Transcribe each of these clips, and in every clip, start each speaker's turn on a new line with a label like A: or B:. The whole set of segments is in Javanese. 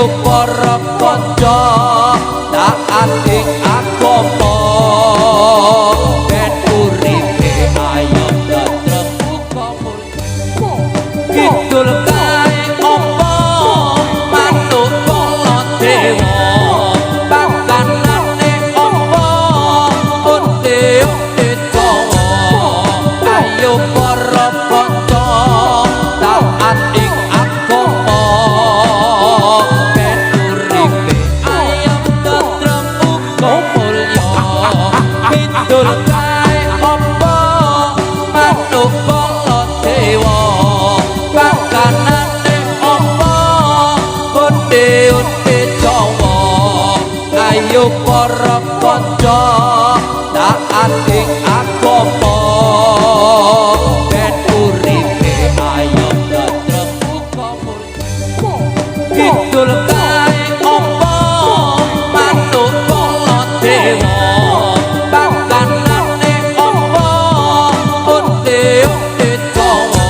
A: Ayo para kanca taat ing agama ben uripe ayom tentrem uga mulya. Kidul kae apa manuk Baladewa, pakanane apa onte-onte dawa. Ayo para kanca taat ing agama ben uripe ayom tentrem uga mulya. Kidul kae apa manuk Baladewa, pakanane apa onte-onte dawa. Ayo para kanca taat ing agama ben uripe ayom tentrem uga mulya. Kidul kae apa manuk Baladewa, pakanane apa onte-onte dawa.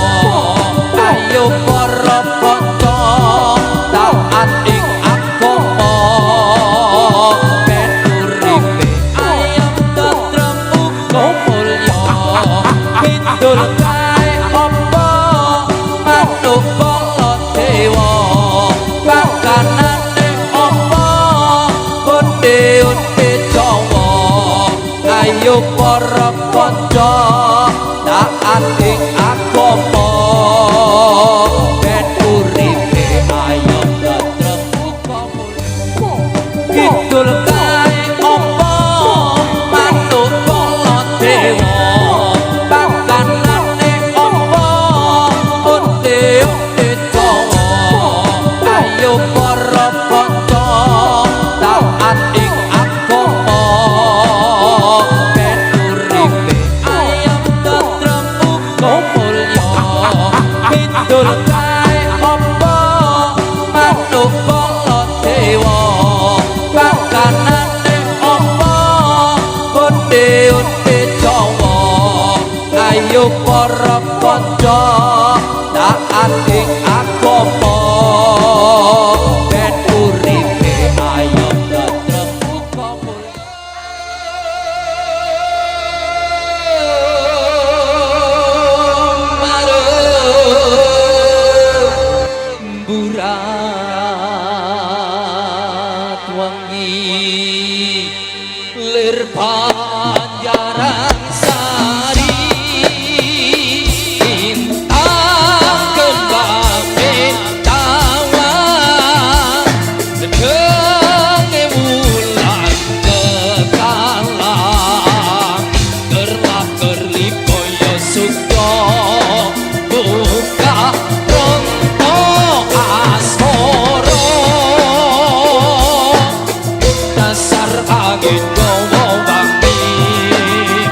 A: Ayo para kanca taat ing agama ben uripe ayom tentrem uga mulya. Kidul kae apa manuk Baladewa, pakanane apa onte-onte dawa. Ayo para kanca taat ing agama ben uripe ayom tentrem uga mulya. Kidul kae apa manuk Baladewa, pakanane apa onte-onte dawa. Ayo para kanca taat ing agama ben uripe ayom tentrem uga mulya. Kidul kae apa manuk Baladewa, pakanane apa onte-onte dawa. Ayo para kanca taat ing agama ben uripe ayom tentrem uga mulya. Burat wangi lir Banjaran Sari, intang kembange tawang sedenge wulan kekalang kerlap kerlip kaya sukta buka ronto asmara dasar angin gawa wangi.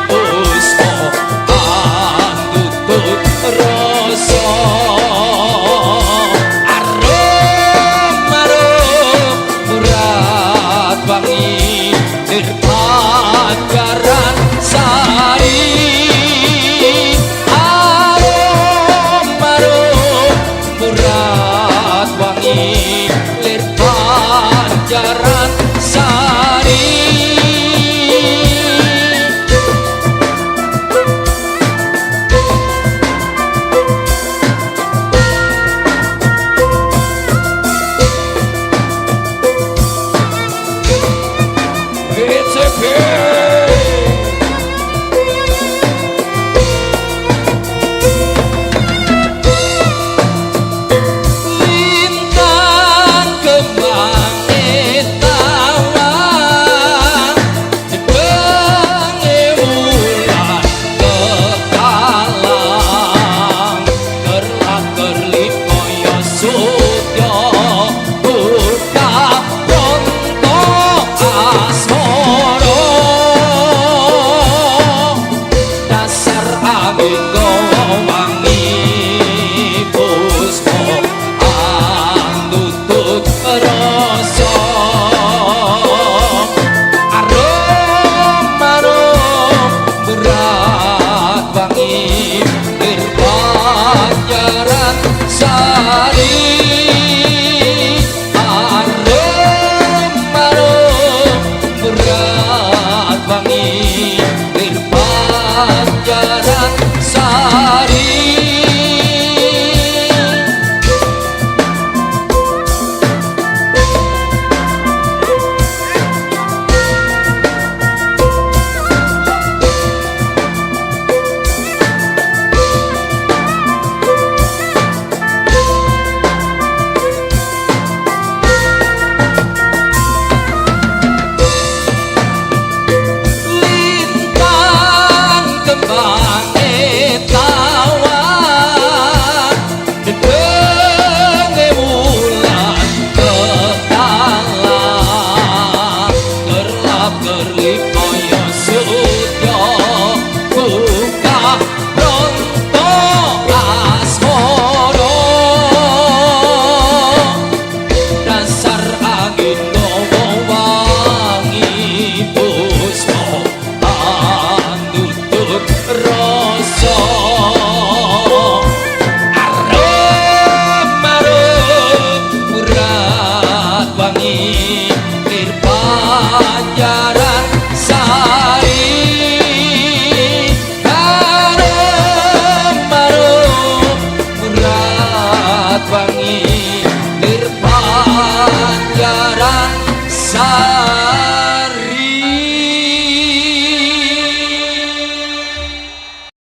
A: Tresnani.